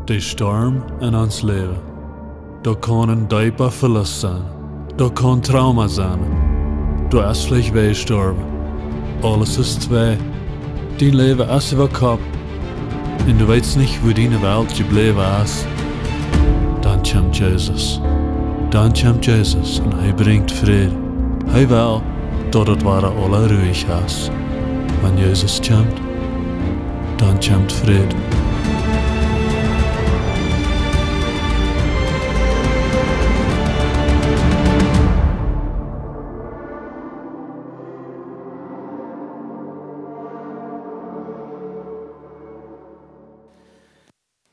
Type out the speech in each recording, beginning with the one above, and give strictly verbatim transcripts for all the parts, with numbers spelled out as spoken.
De Storm en ons Läwen. Daut kaun een deepa Velust sennen. Daut kaun Trauma sennen. Du hast veleicht wäa jestorwen. Aules es twei. Dien Läwen es äwa Kopp. Un du weetst nich, wua diene Welt jebläwen es. Dan kjemt Jesus. Dan kjemt Jesus un hee brinjt Fräd. Hee well, daut et wada aula ruich es. Wan Jesus kjemt, dan kjemt Fräd.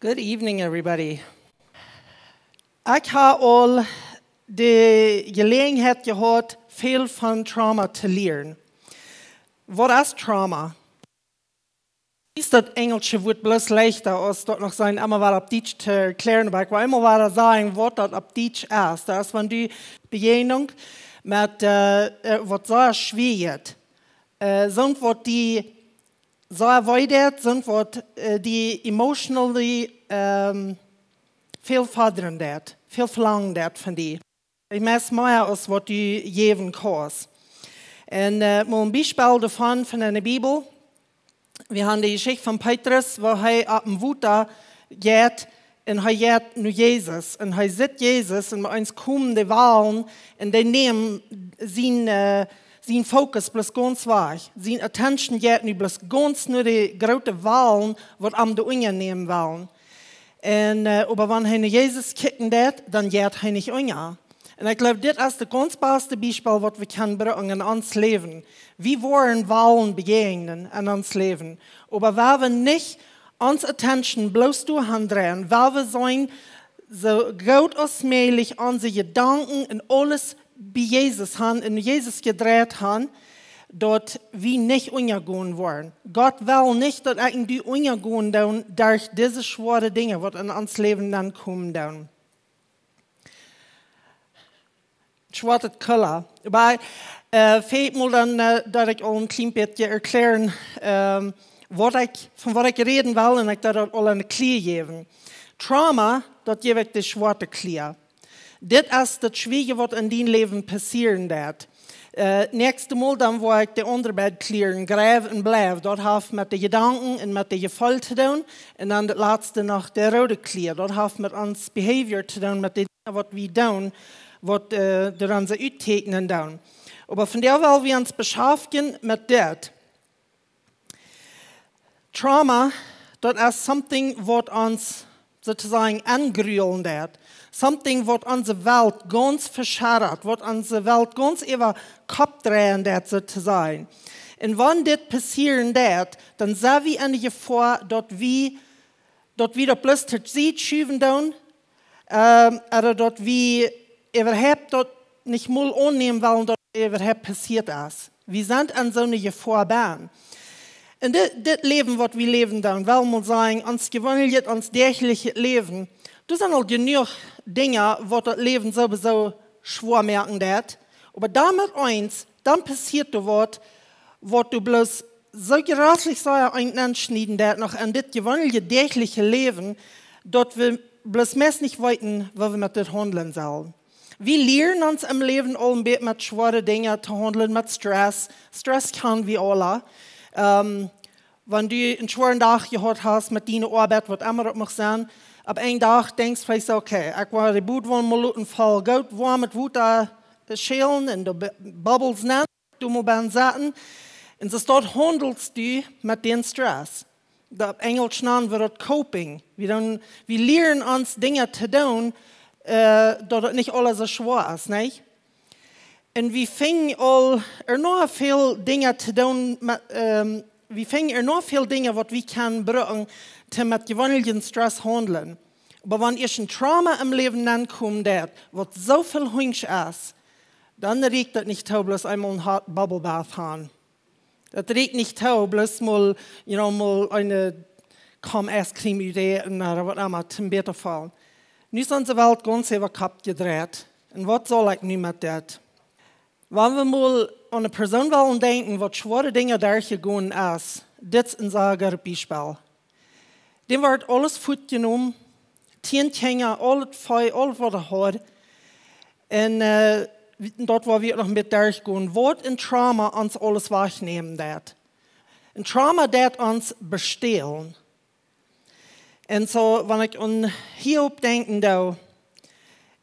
Good evening, everybody. Ekj hab aul de Jeläajenheit jehaut, väl von Trauma to lieren. Waut es Trauma? Es daut enjelsche Wuat bloos leichta aus daut noch sennen, emma wada opp Dietsch to erkjlären, oba ekj well emma wada sajen, waut daut opp Dietsch es. Daut es, wan du Bejäajnunk met, äh, äh, waut sea schwoa jeit. Äh, soont waut die sea wee deit, soont waut, äh, die emotionally, ähm, väl fodren deit, väl velangen deit von die. Ekj meen mea aus waut du jäwen kaust. Un, äh, mau een Biespel doavon von enne Bibel. Wie haben de Jeschicht von Petrus, wua hee opp em Wota jeit un hee jeit no Jesus. Un hee sitt Jesus un met eens komen de Walen un dee nämen sien, äh, sien Fokus bloos gaunz wajch. Sien attention jeit nu bloos gaunz no de groote Walen, waut am doa unjanämen wellen. Un, äh, oba wan hee no Jesus kjikjen deit, dan jeit hee nich unja. Un ekj jleew, dit es daut gaunz baste Biespel, waut wie kjennen brucken en ons Läwen. Wie woaren Walen bejäajnen en ons Läwen. Oba wan wie nich ons attention bloos doa han dreien, wan wie sellen soo goot aus mäajlich onse Jedanken un aules bie Jesus han un Jesus jedreit han, daut wie nich unjagonen woaren. Gott well nich, daut ekj un du unjagonen doonen derch dise schwoare Dinja, waut en ons Läwen dan komen doonen. Schwoat et Kolla. Oba, äh, veleicht mol dan, äh, daut ekj aul een kjlien bät erkjlären, ähm, waut ekj, von waut ekj räden well un ekj daut aul eene Kjlia jäwen. Trauma, daut jäw ekj de schwoate Kjlia. Dit es daut Schwoare, waut en dien Läwen passieren deit. Äh, näakjste Mol dan woa ekj de aundre beid Kjlieren, Jreif un Bliew. Daut haft met de Jedanken un met de Jefeel to doonen. Un dan daut latste noch de roode Kjlia. Daut haft met ons behavior to doonen, met de Dinja, waut wie doonen, waut, äh, doa dan soo uttieekjnen doonen. Oba vondoag well wie ons beschaftjen met dit. Trauma, daut es something, waut ons, soo to sajen, aungrullen deit. Something, waut onse Welt gaunz veschauft, waut onse Welt gaunz äwa Kopp dreien deit, soo to sajen. Un wan dit passieren deit, dan sent wie en de Jefoa, daut wie daut wie daut bloos to Sied schuwen doonen, ähm, ooda daut wie äwahaupt daut nich mol aunnämen wellen, daut daut äwahaupt passieet es. Wie sent en soone Jefoa bennen. En dit, dit Läwen, waut wie läwen doonen, well wie mol sajen, ons jeweeneljet, ons däachlichet Läwen, doa sent aul jenuach Dinja, waut daut Läwen sowieso schwoa moaken deit. Oba doamet eens, dan passieet doa waut, waut du bloos soo jreslich sea aunschnieden deit, noch en dit jeweenelje däachliche Läwen, daut wie bloos meist nich weeten, woo wie met dit haundlen sellen. Wie lieren ons em Läwen aul een bät met schwoare Dinja to haundlen, met Stress. Stress kjanen wie aula. Ähm, wan du een schwoaren Dach jehaut hast met diene Oabeit, waut emma daut mucht sennen, opp een Dach denkjst veleicht soo, okay, ekj woa de Bud woam mol loten voll goot woam met Wota schälen un de Bu-, Bubbles nenn. Du motst dan saten. Un soo daut haundelst du met dän Stress. Daut opp Enjelsch nanen wie daut coping. Wie dan, wie lieren ons Dinja to doonen, äh, daut et nich aules soo schwoa es, nich? Un wie finjen aul enorm väl Dinja to doonen, met, ähm, wie finjen enorm väl Dinja, waut wie kjennen brucken, to met jeweeneljen Stress haundlen. Oba wan ieescht een Trauma em Läwen aunkomen deit, waut soo väl hunjsch es, dan rieekjt daut nich too, bloos eemol een hot Bubble Bath han. Daut rieekjt nich too, bloos mol, you know, mol eene Kom Ice Cream utäten ooda waut emma, toom bäta feelen. Nu es onse Welt gaunz äwa Kopp jedreit. Un waut saul ekj nu met dit? Wan wie mol aun eene Persoon wellen denkjen, waut schwoare Dinja derchjegonen es, dit es een sea goodet Biespel. Däm wort aules fuatjenomen, Tieen Kjinja, aul daut Vee, aules waut hee haud. Un, äh, daut wia wie noch met derchgonen. Waut een Trauma ons aules wajchnämen deed. Een Trauma deed ons bestälen. Un soo, wan ekj aun Hiob denkjen doo,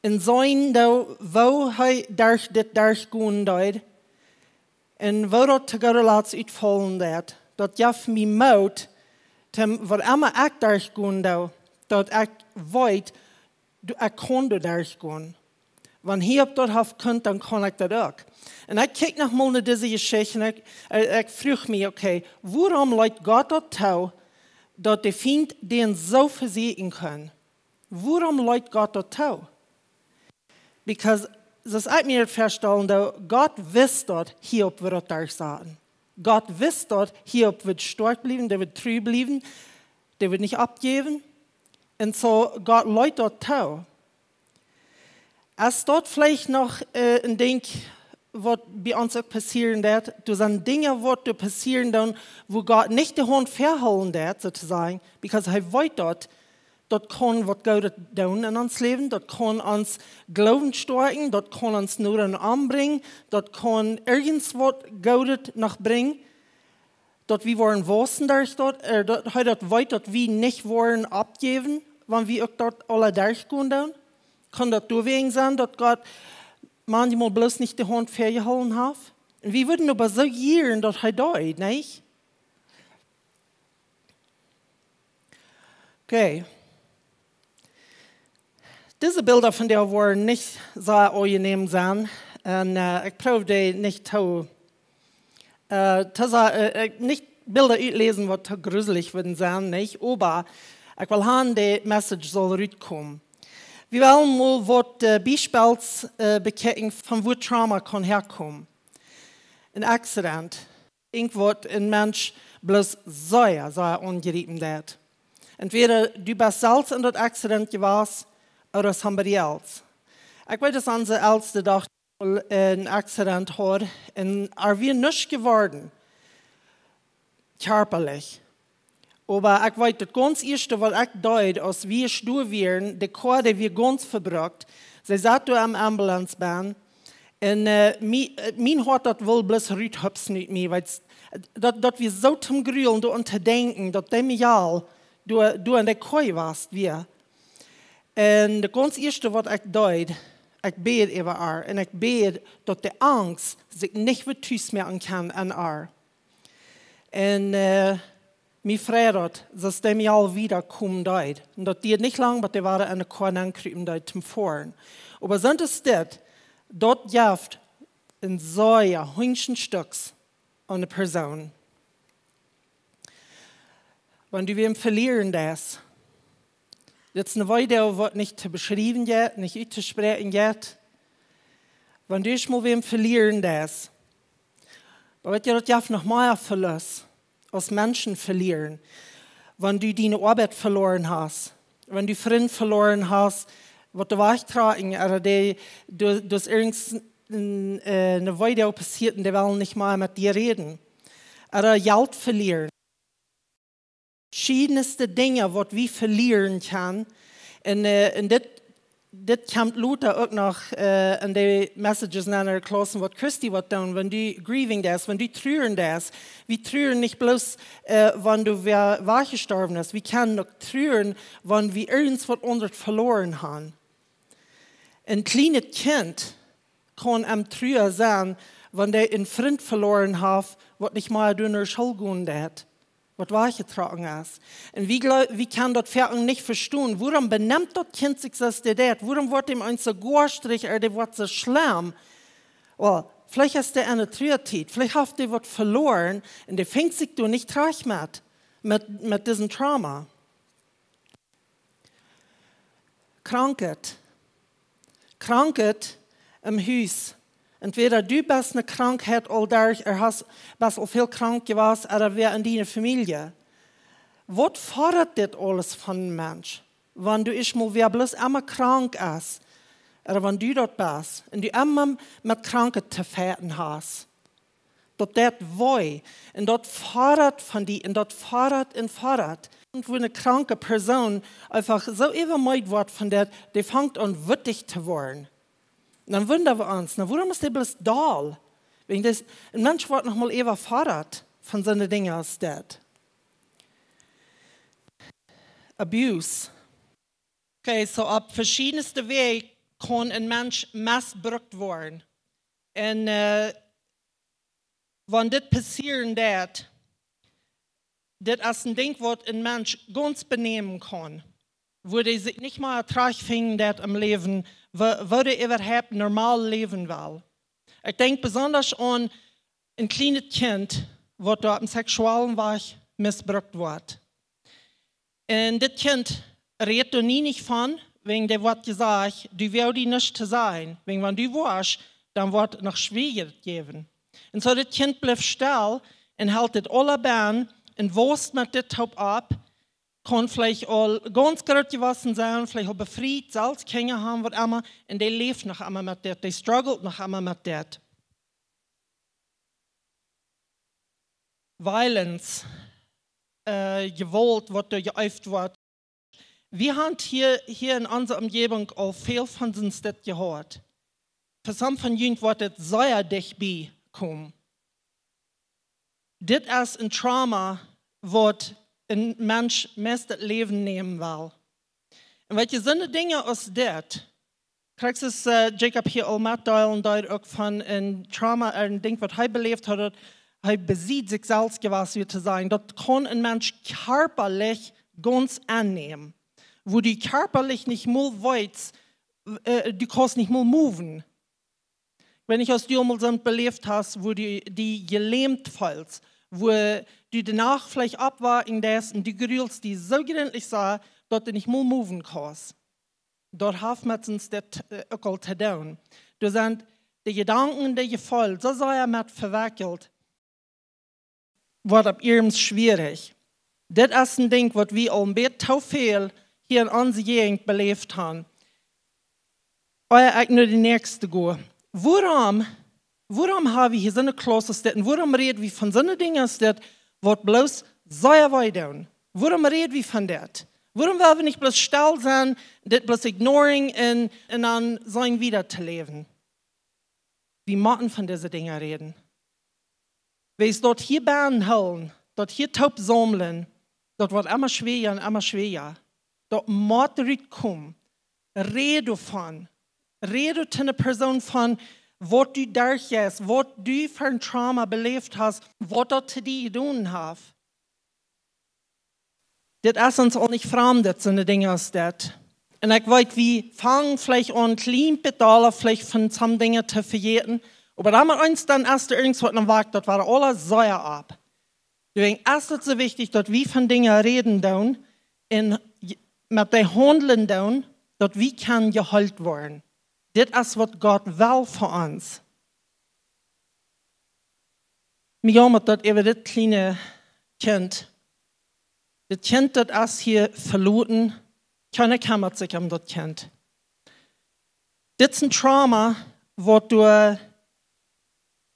un seenen doo, woo hee derch dit derchgonen deed, un woo daut to goode Latst utfaulen deed, daut jeft mie Moot, toom, waut emma ekj derchgonen doo, daut ekj weet, du, ekj kaun doa derchgonen. Wan Hiob daut haft kunt, dan kaun ekj daut uk. Un ekj kjikj noch mol no dise Jeschicht un ekj, äh, ekj fruach mie, okay, wuarom leet Gott daut too, daut de Fient dän soo vesieekjen kunn? Wuarom leet Gott daut too? Because, soo aus ekj mie daut väastalen doo, Gott wist daut Hiob wudd daut derchsetten. Gott wist daut Hiob wudd stoakj bliewen, dee wudd tru bliewen, dee wudd nich oppjäwen. Un soo, Gott leet daut too. Es daut veleicht noch, äh, een Dinkj, waut bie ons uk passieren deed? Doa sent Dinja, waut doa passieren dan, wua Gott nich de Haunt väahoolen deed, soo to sajen, because hee weet daut, daut kaun waut Goodet doonen en ons Läwen, daut kaun ons Gloowen stoakjen, daut kaun ons noda aunbrinjen, daut kaun irjent waut Goodet noch brinjen, daut wie woaren wausen derch daut, äh, daut hee daut weet, daut wie nich woaren oppjäwen, wan wie uk daut aula derchgonen doonen. Kaun daut doawäajen sennen, daut Gott maunchmol bloos nich de Haunt väajehoolen haft? Un wie wudden oba soo jieren, daut hee deed, nich? Okay. Dise Bilda von dee woaren nich soo aunjenäm sennen. Un, äh, ekj proow dee nich to, äh, to sa-, äh, äh, nich Bilda utläsen, waut to gruselich wudden sennen, nich? Oba ekj well han, de Message saul rutkomen. Wie wellen mol waut, äh, Biespels, äh, bekjikjen von wua Trauma kaun häakomen. Een Accident. Irjent waut een Mensch bloos sea, sea aunjriepen deed. Entwäda du best selfst en daut Accident jewast ooda somebody else. Ekj weet, daut onse Eltste docht, een Accident haud un ar wia nuscht jeworden, kjarpalich. Oba ekj weet, daut gaunz ieeschte, waut ekj deed, aus wie stoa wieren, de Koa, dee wia gaunz vebrukt, see saut doa em Ambulance bennen, un, äh, mie-, äh, mien Hoat, daut wull bloos ruthupsen ut mie, wiels daut, daut wia soo toom Grulen, doaraun to denkjen, daut dee Mejal doa, doa en de Koa wia. Un daut gaunz ieeschte, waut ekj deed, ekj bäd äwa ar, un ekj bäd, daut de Angst sikj nich wada tus moaken kaun aun ar. Un, äh, mie freid daut, daut dee Mejal wada komen deed. Un daut dieed nich lang, bat dee wada en de Koa nenkriepen deed toom foaren. Oba soont es dit, daut jeft een sea hunjschen Stekj aun de Persoon. Wan du wäm velieren deist, dit es een Wort, waut nich to beschriewen jeit, nich uttospräakjen jeit. Wan du ieescht mol wäm velieren deist, dan weet jie, daut jeft noch mea Velust aus Menschen velieren. Wan du diene Oabeit veloaren hast, wan du Frind veloaren hast, waut doa wajchtrocken, ooda dee, du, du hast irjent een, äh, een Wort passieet un dee wellen nich mea met die räden. Ooda Jelt velieren. Veschiedne Dinja, waut wie velieren kjennen. Un, äh, un dit, dit kjemt lota uk noch, äh, en de Messages en de Klaussen, waut Christy woat doonen, wan du grieving deist, wan du truren deist. Wie truren nich bloos, äh, wan wäa wajchjestorwen es. Wie kjennen uk truren, wan wie irjent waut aundret veloaren haben. Een kjlienet Kjint kaun aum Truaren sennen, wan dee een Frint veloaren haft, waut nich mea derch de School gonen deit, waut wajchjetrocken es. Un wie glo-, wie kjennen daut foaken nich vestonen. Wuarom benemt daut Kjint sikj soo aus daut deit? Wuarom woat däm eent soo goastrich ooda dee woat soo schlemm? Well, veleicht es dee en de Truatiet, veleicht haft dee waut veloaren un dee finjt sikj doa nich trigj met, met, met disen Trauma. Krankheit. Krankheit em Hus. Entwäda du best ne Krankheit aul derch, ooda hast, best aul väl krank jewast, ooda wäa en diene Famielje. Waut fodat dit aules von een Mensch? Wan du ieescht mol wäa bloos emma krank es, ooda wan du daut best, un du emma met Krankheit to fechten hast. Daut deit wee. Un daut fodat von die, un daut fodat un fodat. woo eene kranke Persoon eefach soo äwameed woat von daut, dee fangt aun wutich to woaren. Dan wunda wie ons, na, wuarom es dee bloos doll? Wäajen daut, een Mensch woat noch mol äwafodat von soone Dinja aus daut. Abuse. Okay, so opp veschiedne Wäaj kaun een Mensch missbrukt woaren. Un, äh, wan dit passieren deit, dit es een Dinkj waut een Mensch gaunz benämen kaun, woo dee sikj nich mea trigjfinjen deit em Läwen, woo, woo dee äwahaupt normal läwen well. Ekj denkj besonda aun een kjlienet Kjint, waut doa opp een seksuellen Wajch missbrukt woat. Un dit Kjint rät doa nie nich von, wäajen dee woat jesajcht, du woascht die nuscht to sajen, wäajen wan du woascht, dan woat et noch schwieeja jäwen. Un soo dit Kjint blift stell un helt dit aula bie un wausst met dit toop opp, kaun veleicht aul gaunz groot jewossen sennen, veleicht aul befriet, selfst Kjinja haben, waut emma, un dee läft noch emma met dit, dee struggelt noch emma met dit. Violence, äh, Jewault, waut doa jeeeft woat. Wie haben hia, hia en onse Omjäwunk aul väl von soont jeheat. Fa some von junt woat et sea dicht bie komen. Dit es een Trauma, waut een Mensch meist daut Läwen nämen well. Un weetst, soone Dinja aus dit, krakjt aus, äh, Jacob hia aul metdeelen deed, uk von een Trauma, een Dinkj waut hee beläft haud, daut hee besied sikj selfst jewast wia to sennen. Daut kaun een Mensch kjarpalich gaunz aunnämen. Woo du kjarpalich nich mol weetst, äh, du kaust nich mol moven. Ekj weet nich aus du aul mol soont beläft hast, woo du die jelähmt feelst, woo du de Nacht veleicht oppwaken deist un du grulst die soo jrintlich soo, daut du nich mol moven kaust. Daut haft met soont dit, äh, uk aul to doonen. Doa sent de Jedanken, de Jefeel, soo sea met vewekjelt, woat opp eemol schwierich. Dit es een Dinkj waut wie aul een bät too väl hia en onse Jäajent beläft haben. Ea ekj no de näakjste go. Wuarom, wuarom haben wie hia soone Klauss aus dit? Un wuarom räd wie von soone Dinja aus dit, waut bloos sea wee doonen? Wuarom räd wie von dit? Wuarom well wie nich bloos stell sennen, dit bloos ignoring un, un dan sennen wieda to läwen? Wie motten von dise Dinja räden. Wiels daut hia bie hoolen, daut hia toop saumlen, daut woat emma schwieeja un emma schwieeja. Daut mott rutkomen. Räd doavon. Räd to eene Persoon von waut du derchjeist, waut du fa een Trauma beläft hast, waut daut to die jedonen haft. Dit es ons uk nich framd, dit soone Dinja aus dit. Un ekj weet, wie fangen veleicht aun kjlien bät aul veleicht von soone Dinja to vejäten. Oba dan met eemol dan es doa irjent waut dan wakt, daut woat aules sea opp. Doawäajen es et soo wichtich, daut wie von Dinja räden doonen un j-, met dee haundlen doonen, daut wie kjennen jeheelt woaren. Dit es waut Gott well fa ons. Mie jaumat daut äwa dit kjliene Kjint. Dit Kjint, daut es hia veloten. Kjeena kjemmat sikj om daut Kjint. Dit es een Trauma, waut doa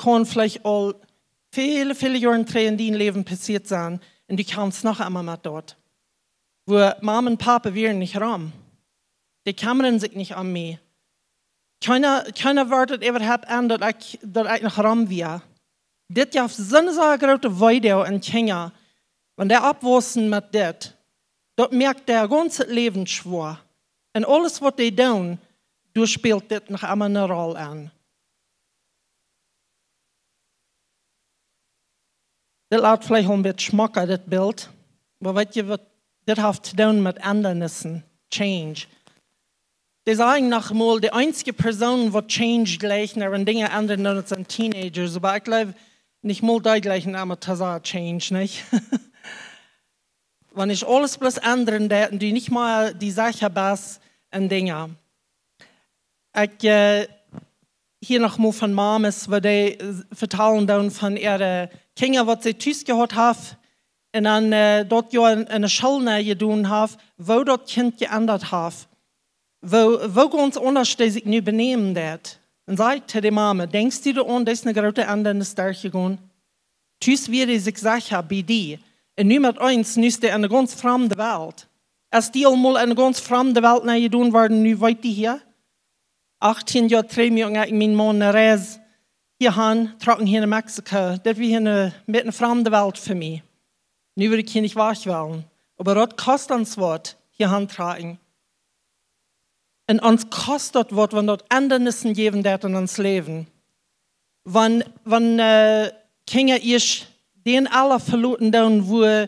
kaun veleicht aul väle, väle Joaren trigj en dien Läwen passieet sennen. Un du kjamfst noch emma met daut. Woo Mama un Papa wieren nich rom. Dee kjemmren sikj nich om mie. Kjeena, kjeena wort et äwahaupt aun, daut ekj, daut ekj noch rom wia. Dit jeft soone sea groote Weedoag aun Kjinja, wan dee oppwaussen met dit. Daut moakt äa gaunzet Läwen schwoa. Un aules waut dee doonen, doa spält dit noch emma eene Roll aun. Dit lat veleicht aul een bät schmocka, dit Bilt. Oba weetst waut, dit haft to doonen met Endanissen, change. Dee sajen noch mol, de eensje Persoonen waut change jlikjen, wan Dinja endren, daut sent Teenagers. Oba ekj jleew nich mol dee jlikjen emma to sea change, nich? Wan ekj aules bloos endren deed un du nich mea die secha best en Dinja. Ekj, äh, hia noch mol von Mames, woo dee, äh, vetalen doonen von äare Kjinja, waut see tus jehaut haft, un dan, äh, daut Joa en, en de School nenjedonen haft, woo daut Kjint jeendat haft. Woo, woo gaunz aundasch dee sikj nu benämen deed. Un säd ekj to de Mame: "Denkjst du doaraun, daut es eene groote Endanis derchjegonen? Tus wia dee sikj secha bie die. Un nu met eens, nu es dee en eene gaunz framde Welt. Aus dee aul mol en eene gaunz framde Welt nenjedonen worden, nu weet dee hia. Achtieen Joa trigj, mie un ekj, mien Maun, eene Reis hia han, trocken hia no Mexiko. Daut wia hia eene, met eene framde Welt fa mie. Nu wudd ekj hia nich wajch wellen. Oba daut kost ons waut, hia han trakjen. Un ons kost daut waut, wan daut Endanissen jäwen deit en ons Läwen. Wan, wan, äh, Kjinja ieescht dän Ella veloten doonen, wua,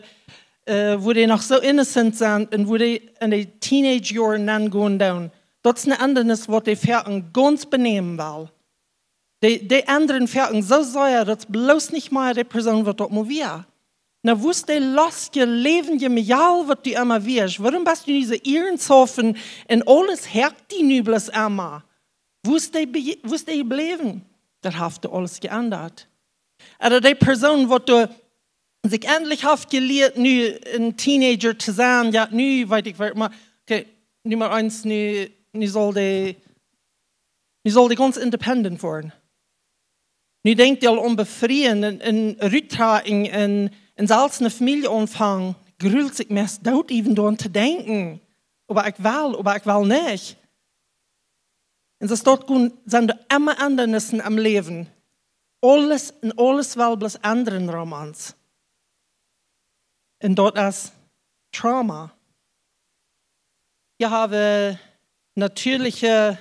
äh, wua dee noch soo innocent sent un wua dee en de Teenage-Joaren nengonen doonen. Daut es een Endanis, waut dee foaken gaunz benämen well. Dee, dee endren foaken soo sea, daut es bloos nich mea dee Persoon, waut daut mol wia. Na, wua es dee lostje, läwendje Mejal, waut du emma wieescht? Wuarom best du nich soo ierenshaufen un aules hakt die nu bloos emma? Wua es dee be-, wua es dee jebläwen? Daut haft aules jeendat. Ooda dee Persoon, waut doa sikj endlich haft jelieet, nu een Teenager to sennen, jo, nu weet ekj waut, oba, okay, nu mau eens, nu, nu saul dee, nu saul dee gaunz independent woaren. Nu denkjt dee aul aun befrieen un, un ruttrakjen un, un selfst eene Famielje aunfangen. Jrult sikj meist doot, even doaraun to denkjen. Oba ekj well, oba ekj well nich. Un soo es daut, sent doa emma Endanissen em Läwen. Aules un aules well bloos endren rom ons. Un daut es Trauma. Wie haben natieeliche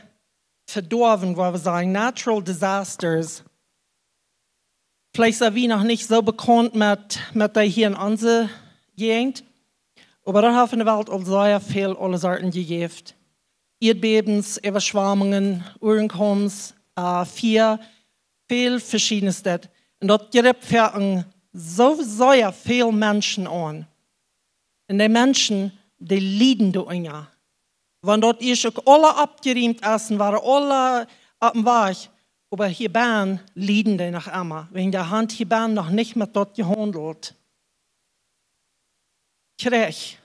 Vedoawen, woo wie sajen, natural disasters. Veleicht sent wie noch nich soo bekaunt met, met dee hia en onse Jäajent, oba doa haft en de Welt aul sea väl aule Sorten jejäft. Ieedbäwens, Äwaschwamungen, Urenkaumes, äh, Fia, väl veschiednet. Un daut jript fa een soo sea väl Menschen aun. Un dee Menschen, dee lieden doarunja. Wan daut ieescht uk aula oppjerieemt es un wieren aula opp dän Wajch, oba hia bennen lieden dee noch emma. Wäajen dee haben hia bennen noch nich met daut jehaundelt. Kjrich.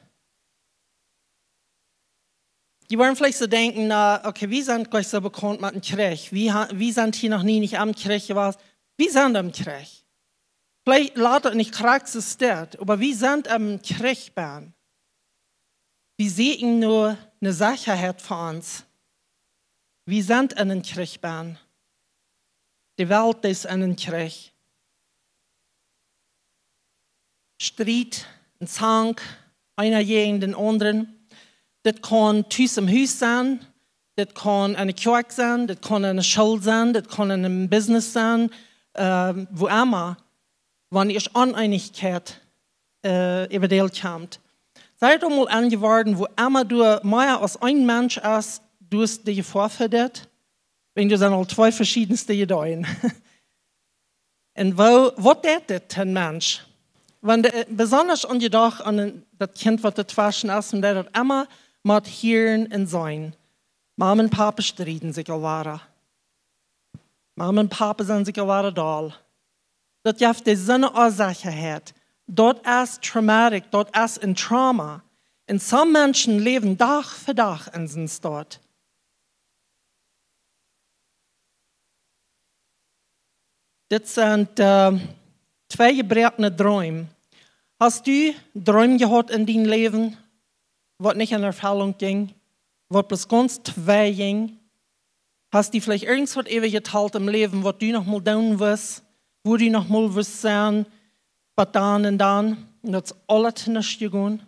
Jie woaren veleicht soo denkjen, na, okay, wie sent nich soo bekaunt met een Kjrich. Wie ha-, wie sent hia noch nie nich aum Kjrich jewast. Wie sent aum Kjrich. Veleicht lat daut nich krakjt soo steit, oba wie sent aum Kjrich bennen. Wie sieekjen no eene Sechaheit fa ons. Wie sent en een Kjrich bennen. De Welt es en een Kjrich. Striet un Zank, eena jäajen dän aundren. Daut kaun tus em Hus sennen, daut kaun enne Kjoakj sennen, daut kaun enne School sennen, daut kaun en een Business sennen, ähm, wua emma. Wan ieescht Oneenichkjeit, äh, äwa de Welt kjemt. Sent jie aul mol aunjeworden, wua emma doa mea aus een Mensch es, doa es de Jefoa fa dit? Wäajen doa sent aul twee veschiedne Ideeen. Un woo, waut deit dit een Mensch? Wan de, besonda aun dän Dach aun een, daut Kjint, waut doatweschen es, un daut daut emma mott hieren un seenen. Mama un Papa strieden sikj aul wada. Mama un Papa sent sikj aul wada doll. Daut jeft dee soone Onsechaheit. Daut es traumatic, daut es een Trauma. Un sommje Menschen läwen Dach fa Dach en soon Staut. Dit sent, äh, twee jebroakne Dreem. Hast du Dreem jehaut en dien Läwen, waut nich en Erfellunk jinkj, waut bloos gaunz twei jinkj? Hast du veleicht irjentwaut äwajetalt em Läwen, waut du noch mol doonen wust, wua du noch mol wust sennen, waut dan un dan, un daut es aules to nuscht jegonen?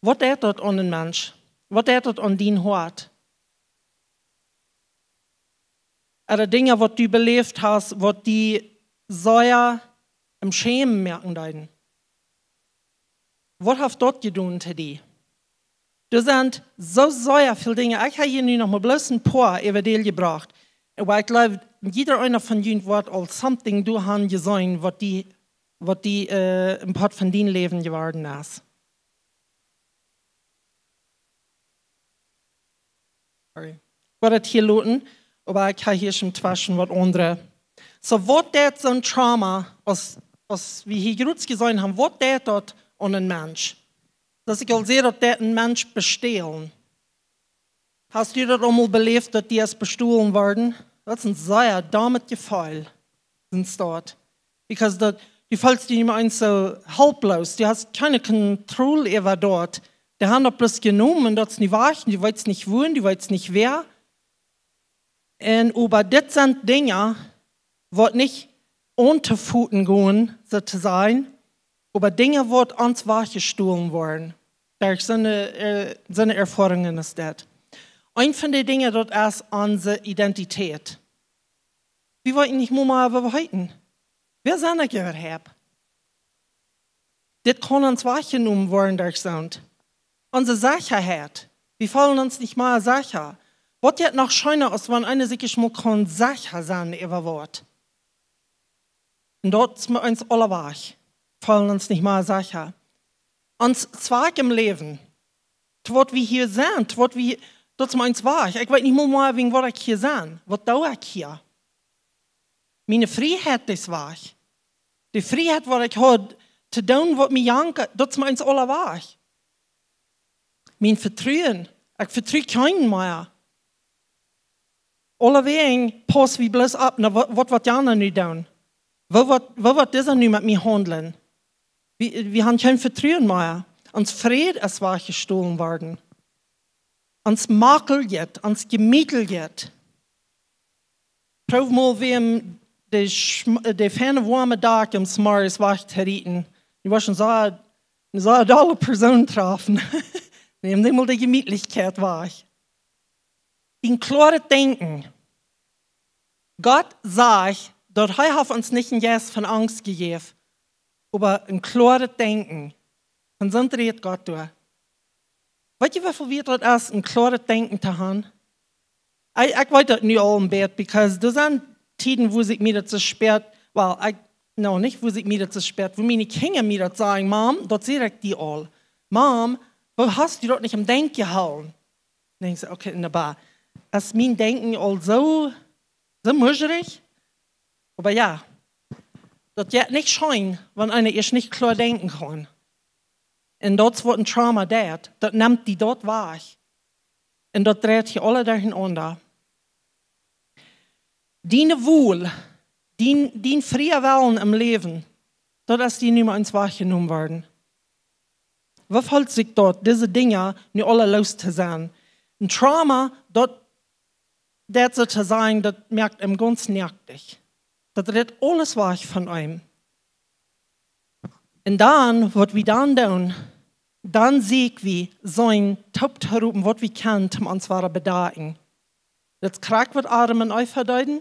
Waut deit daut aun een Mensch? Waut deit daut aun dien Hoat? Ooda Dinja, waut du beläft hast, waut die sea em Schämen moaken deeden? Waut haft daut jedonen to die? Doa sent soo sea väl Dinja. Ekj hab hia nu noch mau bloos een poa äwa däl jebrocht. Oba ekj jleew, jieda eena von junt woat aul something doa han jeseenen, waut die, waut die, äh, een Poat von dien Läwen jeworden es. Sorry. Ekj woa daut hia loten, oba ekj hab hia tweschen waut aundret. Soo, waut deit soon Trauma, aus, aus wie hia jrod jeseenen haben, waut deit daut aun een Mensch? Daut ekj aul säd, daut deit een Mensch bestälen. Hast du daut aul mol beläft, daut du best bestolen worden? Daut es een sea dommet Jefeel, soon Staut. Because daut, Du feelst die nich mea eent soo helploos. Du hast kjeene Kontroll äwa daut. Dee haben daut bloos jenomen, daut es nich woa, du weetst nich wua, du weetst nich wäa. Un oba dit sent Dinja, waut nich auntofoten gonen, soo to sajen, oba Dinja, waut ons wajchjestolen woaren. Derch soone, äh, soone Erfoarungen es daut. Eent von de Dinja, daut es onse Identität. Wie weeten nich mol mea, woo wie heeten. Wäa sie ekj äwahaupt? Dit kaun ons wajchjenomen woaren derch soont. Onse Sechaheit. Wie feelen ons nich mea secha. Waut jeit noch scheena, aus wan eena sikj ieescht mol kaun secha sennen äwa waut? Un daut es met ons aula wajch. Feelen ons nich mea secha. Ons Zwakj em Läwen. To waut wie hia sent, to waut wie, daut es met ons wajch. Ekj weet nich mol mea, wäajen waut ekj hia sie. Waut doo ekj hia? Miene Frieheit es wajch. De Frieheit, waut ekj haud to doonen, waut mie jankad, daut es met ons aula wajch. Mien Vetruen, ekj vetru kjeenem mea. Aulawäajen pauss wie bloos opp, na, waut, waut, waut jana nu doonen? Woo woat, woo woat disa nu met mie haundlen? Wie, wie haben kjeen Vetruen mea. Ons Fräd es wajchjestolen worden. Ons Jemakjlichkjeit, ons Jemakjlichkjeit. Proow mol wäm de, schm-, de feine woame Dak em Smarres wajch to rieten. Du woascht een sea, een sea dolle Persoon träfen. Näm dee mol de Jemakjlichkjeit wajch. Een kloaret Denkjen. Gott sajcht, daut hee haft ons nich een Jeist von Angst jejäft, oba een kloaret Denkjen. Von soont rät Gott doa. Weet jie, woo väl wieet daut es, een kloaret Denkjen to haben? Ekj, ekj weet daut nu aul een bät, because doa sent Tieden, wua ekj mie daut soo späa, well, ekj, no, nich wua ekj mie daut soo späa, wua miene Kjinja mie daut sajen: "Mam, daut sie ekj die aul. Mam, woo hast du daut nich em Denkjen jehoolen?" Dan denkj ekj: "Okay, na, oba es mien Denkjen aul soo, soo muschrich?" Oba jo, daut jeit nich scheen, wan eena ieescht nich kloa denkjen kaun. Un daut es waut een Trauma deit. Daut nemt die daut wajch. Un daut dreit die aula derchenaunda. Diene Wol, dien, dien fria Wellen em Läwen, daut es die nu mol eent wajchjenomen worden. Woo felt sikj daut, dise Dinja nu aula loos to sennen? Een Trauma, daut, daut soo to sajen, daut moakt am gaunz noaktich. Daut rädt aules wajch von am. Un dan, waut wie dan doonen, dan sieekj wie soo een toop to roopen, waut wie kjennen, om ons wada to bedakjen. Daut krakjt waut Adam un Eva deeden.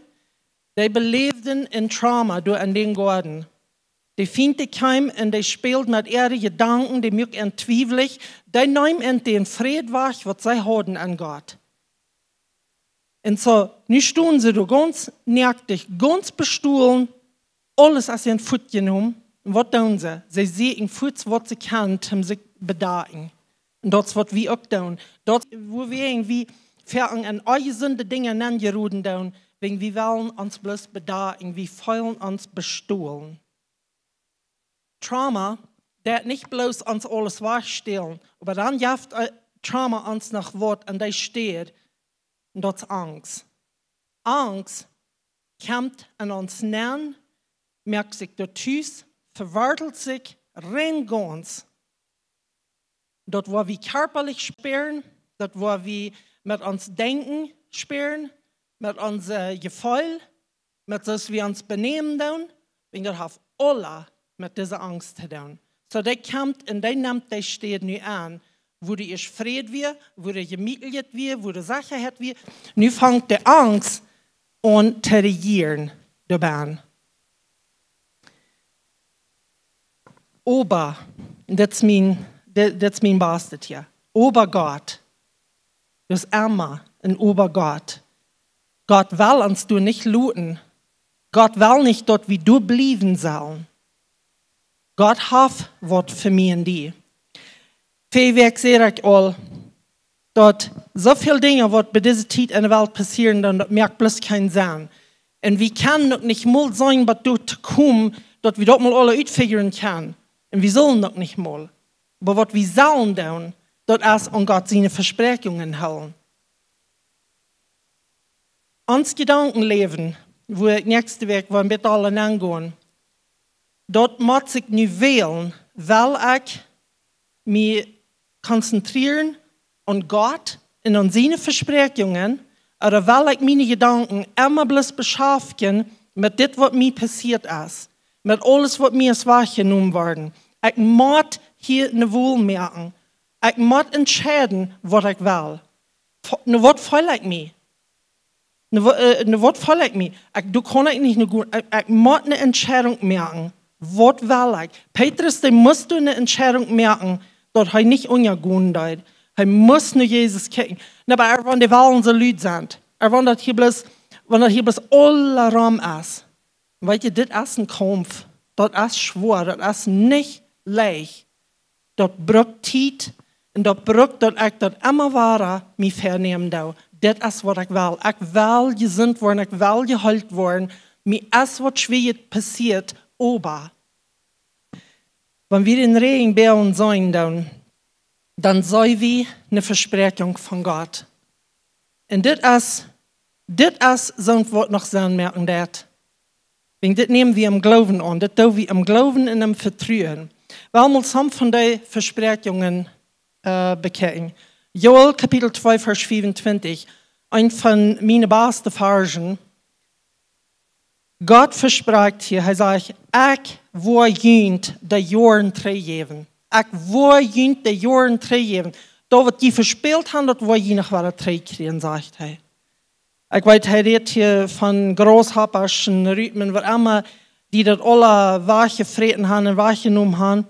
Dee beläwden een Trauma doa en dän Goaden. De Fient, dee kjeem un dee späld met äare Jedanken, dee muak an twiewlich, dee neem an dän Fräd wajch, waut see hauden aun Gott. Un soo, nu stonen see doa gaunz noaktich, gaunz bestolen, aules es an fuatjenomen. Un waut doonen see? See sieekjen fuaz waut see kjennen, om sikj to bedakjen. Un daut es waut wie uk doonen. Daut, wua wie irjentwoo veaunjen en onjesunde Dinja nenjeroden doonen, wäajen wie wellen ons bloos bedakjen, wie feelen ons bestolen. Trauma, daut nich bloos ons aules wajchstälen, oba dan jeft, äh, Trauma ons noch waut aun dee Städ, un daut es Angst. Angst kjemt en ons nenn, moakt sikj doa tus, vewortelt sikj rein gaunz. Daut woa wie kjarpalich spieren, daut woa wie met ons Denkjen spieren, met onse Jefeel, met soo aus wie ons benämen doonen, wäajen daut haft aules met dise Angst to doonen. Soo, dee kjemt un dee nemt dee Städ nu aun, wua doa ieescht Fräd wia, wua doa Jemakjlichkjeit wia, wua doa Sechaheit wia. Nu fangt de Angst aun to rejieren doabennen. Oba, daut es mien, daut, daut es mien bastet hia. Oba Gott. Daut es emma een Oba Gott. Gott well ons doa nich loten. Gott well nich, daut wie doa bliewen sellen. Gott haft waut fa mie un die. Väaje Wäakj säd ekj aul, daut soo väl Dinja waut bie dise Tiet en de Welt passieren, dan daut moakt bloos kjeen Senn. Un wie kjennen uk nich mol sennen bat doa to komen, daut wie daut mol aula utfigren kjennen. Un wie sellen uk nich mol. Oba waut wie sellen doonen, daut es aun Gott siene Vespräakjungen hoolen. Ons Jedankenläwen, wua ekj näakjste Wäakj woa een bät aul aun gonen. Daut mott ekj nu wälen, well ekj mie konzentrieren aun Gott un aun siene Vespräakjungen, ooda well ekj miene Jedanken emma bloos beschäftigen met dit, waut mie passieet es, met aules, waut mie es wajchjenomen worden? Ekj mott hia ne Wol moaken. Ekj mott entscheiden, waut ekj well. Fo-, no waut feel ekj mie? No wa-, äh, no waut feel ekj mie? Ekj, doa kaun ekj nich no gonen. Ekj, ekj mott ne Entscheidunk moaken. Waut well ekj? Petrus, dee must doa ne Entscheidunk moaken, daut hee nich unjagonen deed. Hee must no Jesus kjikjen. Na, oba wan de Wellen soo lud sent, wan daut hia bloos, wan daut hia bloos aula rom es, weetst, dit es een Kaumf. Daut es schwoa, daut es nich leicht. Daut brukt Tiet un daut brukt, daut ekj daut emma wada mie väanämen doo. Dit es, waut ekj well. Ekj well jesunt woaren, ekj well jeheelt woaren. Mie es waut Schwoaret passieet, oba wan wie dän Räajen boagen seenen, dan, dan seenen wie ne Vespräakjunk von Gott. Un dit es, dit es soont, waut noch Senn moaken deit. Wäajen dit näm wie em Gloowen aun. Dit doo wie em Gloowen un em Vetruen. Well wie mol some von dee Vespräakjungen, äh, bekjikjen. Joel Kapitel twee, Varsch fiefuntwintich. Eent von miene baste Varschen. Gott vesprakjt hia, hee sajcht: "Ekj woa junt de Joaren trigjjäwen. Ekj woa junt de Joaren trigjjäwen. Daut, waut jie vespält han, daut woa jie noch wada trigjkjrieen", sajcht hee. Ekj weet, hee rät hia von Grasshoppasch un Ruten, waut emma, dee daut aula wajchjefräten han un wajchjenomen han.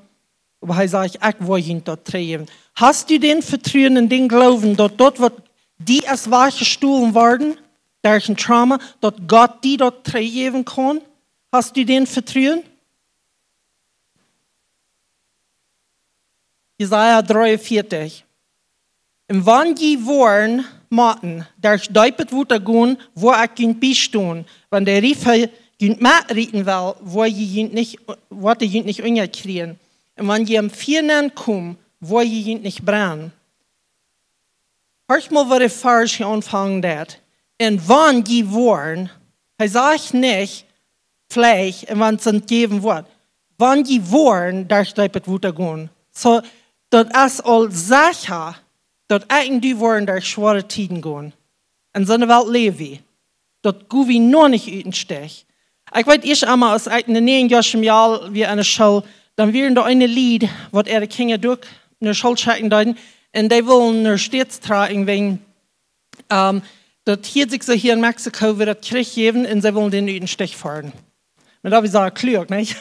Oba hee sajcht: "Ekj woa junt daut trigjjäwen." Hast du dän Vetruen un dän Gloowen, daut daut, waut die es wajchjestolen worden derch een Trauma, daut Gott die daut trigjjäwen kaun? Hast du dän Vetruen? Jesaja dreeunvieetich. "Un wan jie woaren motten derch deepet Wota gonen, woa ekj junt biestonen. Wan de Riefa junt metrieten well, woa jie junt nich, woat hee junt nich unjakjrieen. Un wan jie em Fia nenkomen, woa jie junt nich brennen." Horch mol, waut de Varsch hia aunfangen deit. "Un wan jie woaren", hee sajcht nich, "veleicht, un wan et sent jäwen woat." "Wan jie woaren derch deepet Wota gonen." Soo, daut es aul secha, daut ekj un du woaren derch schwoare Tieden gonen. En soone Welt läw wie. Daut go wie noch nich ut dän Stich. Ekj weet, ieescht emol, aus ekj en de näajen Joa wia enne School, dan wieren doa eene Lied, waut äare Kjinja uk no School schekjen deeden, un dee wullen no States trakjen, wäajen, ähm, daut hieed sikj soo hia en Mexiko, wia daut Kjrich jewast, un see wullen dän ut dän Stich foaren. Oba daut wia soo kluak, nich?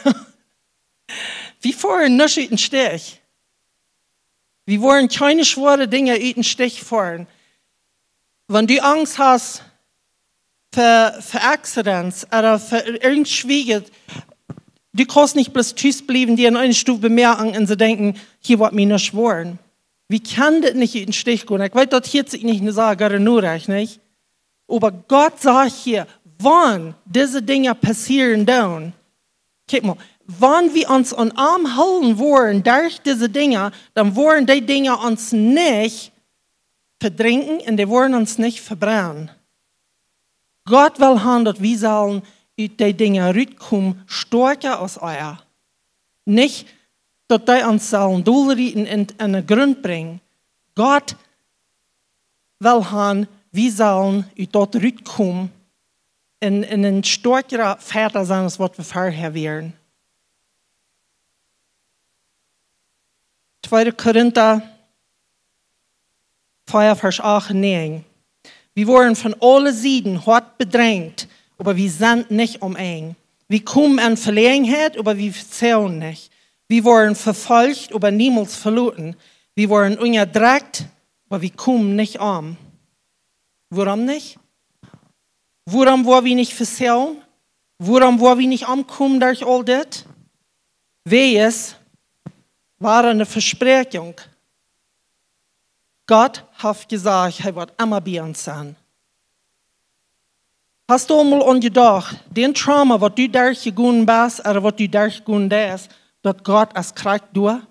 Wie foaren nich ut dän Stich. Wie woaren kjeene schwoare Dinja ut dän Stich foaren. Wan du Angst hast fa, fa Accidents ooda fa irjent Schwieriget, du kaust nich bloos tus bliewen, die en eene Stow bemoaken un soo denkjen: "Hia woat mie nuscht woaren." Wie kjennen dit nich ut dän Stich gonen. Ekj weet, daut hieet sikj nich no soo goode Norecht, nich? Oba Gott sajcht hia, wan dise Dinja passieren doonen, kjikj mol, wan wie ons aun am hoolen woaren derch dise Dinja, dan woaren dee Dinja ons nich vedrinkjen un dee woaren ons nich vebrennen. Gott well han, daut wie sellen ut dee Dinja rutkomen stoakja aus ea. Nich, daut dee ons sellen dolrieten un aun dän Grunt brinjen. Gott well han, wie sellen ut daut rutkomen un, un een stoakjra Fajchta sennen aus waut wie verhäa wieren. Tweede Korinta vea, Varsch acht un näajen. Wie woaren von aule Sieden hoat bedrenjt, oba wie sent nich aum Enj. Wie komen en Veläajenheit, oba wie vezagen nich. Wie woaren vefolcht, oba niemols veloten. Wie woaren unjadrekjt, oba wie komen nich om. Wuarom nich? Wuarom woa wie nich vezagen? Wuarom woa wie nich omkomen derch aul dit? Wiels, wia eene Vespräakjunk. Gott haft jesajcht, hee woat emma bie ons sennen. Hast du aul mol aun jedocht, dän Trauma, waut du derchjegonen best, ooda waut du derchjegonen deist, daut Gott es krakjt doa?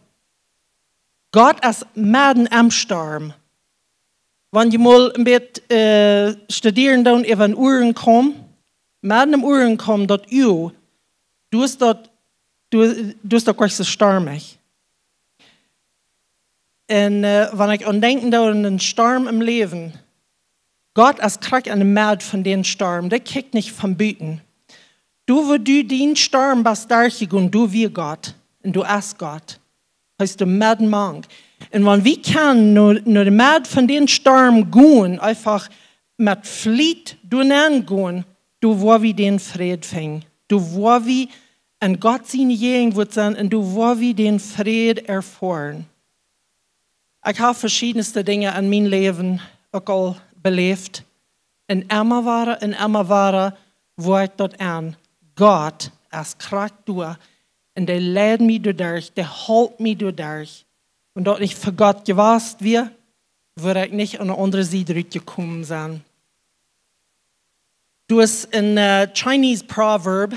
Gott es medden em Storm. Wan jie mol een bät, äh, studieren doonen äwa een Uagenkaum, medden em Uagenkaum, daut Uag, du hast daut Du, du hast doch gleich so stormig. Un äh, wan ekj aun denkjen doo aun een Storm em Läwen, Gott es krakjt enne Med von dän Storm, dee kjikjt nich von buten. Doa wua du dän Storm best derchjegonen, doa wia Gott. Un doa es Gott. Hee es doa medden mank. Un wan wie kjennen no, no de Med von dän Storm gonen, eefach met Fliet doa nenn gonen, doa woa wie dän Fräd finjen. Doa woa wie enn Gott siene Jäajenwoat sennen un doa woa wie dän Fräd erfoaren. Ekj hab veschiedne Dinja enn mien Läwen uk aul beläft. Un emma wada un emma wada woa ekj daut enn. Gott es krakjt doa. Un dee leid mie doaderch, dee holp mie doaderch. Wan daut nich fa Gott jewast wia, wudd ekj nich aun de aundre Sied rutjekomen sennen. Doa es een äh, Chinese Proverb,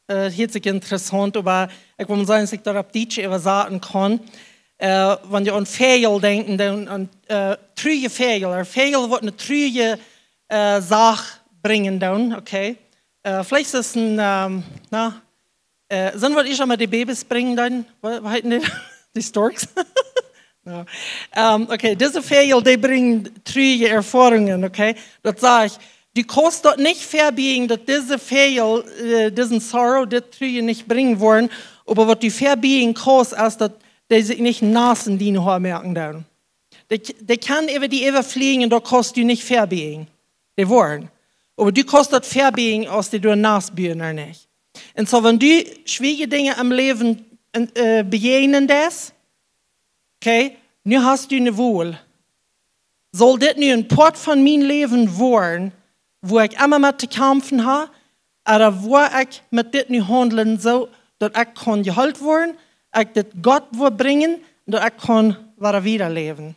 äh, hieet sikj interessaunt, oba ekj wull mol seenen, aus ekj daut opp Dietsch äwasaten kaun. Äh, wan jie aun Väajel denkjen, dan aun äh, trurje Väajel, ooda Väajel waut eene trurje äh, Sach brinjen doonen, okay. Äh, veleicht es een, ähm, na, äh, sent waut ekj aul met de Babys brinjen dan, waut, waut heeten dee? De Storks? No. Ähm, okay, dise Väajel, dee brinjen trurje Erfoarungen, okay? Daut saj ekj, du kaust daut nich vebiejen, daut dise Väajel, äh, disen Sorrow, dit Trurje nich brinjen woaren, oba waut du vebiejen kaust, es daut dee sikj nich nass enn diene Hoa moaken doonen. Dee, dee kjennen äwa die äwaflieejen un daut kaust du nich vebiejen. Dee woaren. Oba du kaust daut vebiejen, aus dee doa nass buen ooda nich. Un soo, wan du schwierje Dinja em Läwen äh, bejäajnen deist, okay, nu hast du eene Wol. Saul dit nu een Poat von mien Läwen woaren, wua ekj emma met to kjamfen hab, ooda woa ekj met dit nu haundlen, soo daut ekj kaun jeheelt woaren, ekj dit Gott woa brinjen, daut ekj kaun wada wieda läwen?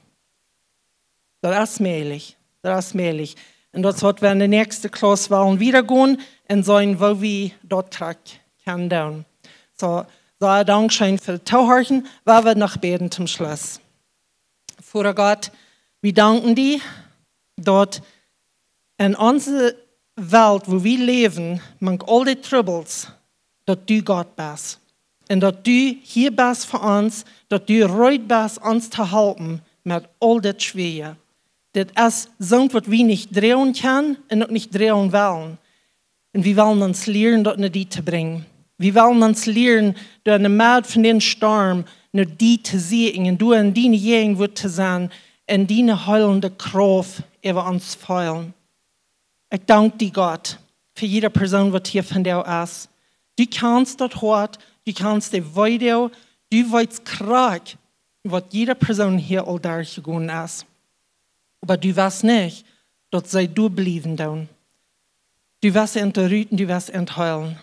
Daut es mäajlich. Daut es mäajlich. Un daut es waut wie enn de näakjste Klauss wellen wieda gonen un seenen, woo wie daut krakjt kjennen doonen. Soo, soo, dankscheen fa daut Toohorchen. Wie woaren noch bäden toom Schluss. Voda Gott, wie danken die, daut enn onse Welt, wua wie läwen, mank aul de Trubbels, daut du Gott best. Un daut du hia best fa ons, daut du reed best, ons to halpen met aul dit Schwieeje. Dit es soont, waut wie nich droagen kjennen un uk nich droagen wellen. Un wie wellen ons lieren, daut no die to brinjen. Wie wellen ons lieren, doa enne Med von dän Storm no die to sieekjen un doa enn diene Jäajenwoat to sennen un diene heelende Krauft äwa ons feelen. Ekj dank die, Gott, fa jieda Persoon, waut hia vondoag es. Du kjanst daut Hoat, du kjanst de Weedoag, du weetst krakjt, waut jieda Persoon hia aul derchjegonen es. Oba du weetst nich, daut see doa bliewen doonen. Du weetst an to ruten, du weetst an to heelen.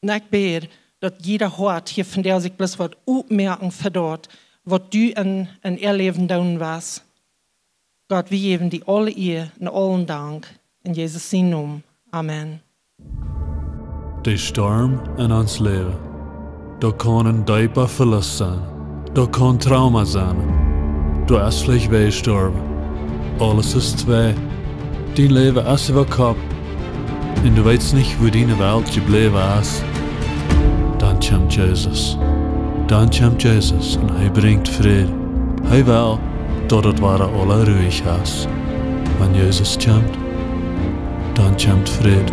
Un ekj bäd, daut jieda Hoat hia vondoag sikj bloos woat opmoaken fa daut, waut du enn, enn äa Läwen doonen woascht. Gott, wie jäwen die aule Ea un aulen Dank. Enn Jesus sienen Nomen. Amen. De Storm enn ons Läwen. Daut kaun een deepa Velust sennen. Daut kaun Trauma sennen. Du hast veleicht wee jestorwen. Aules es twei. Dien Läwen es äwa Kopp. Un du weetst nich, wua diene Welt jebläwen es. Dan kjemt Jesus. Dan kjemt Jesus un hee brinjt Fräd. Hee well, daut daut wada aula ruich es. Wan Jesus kjemt, dan kjemt Fräd.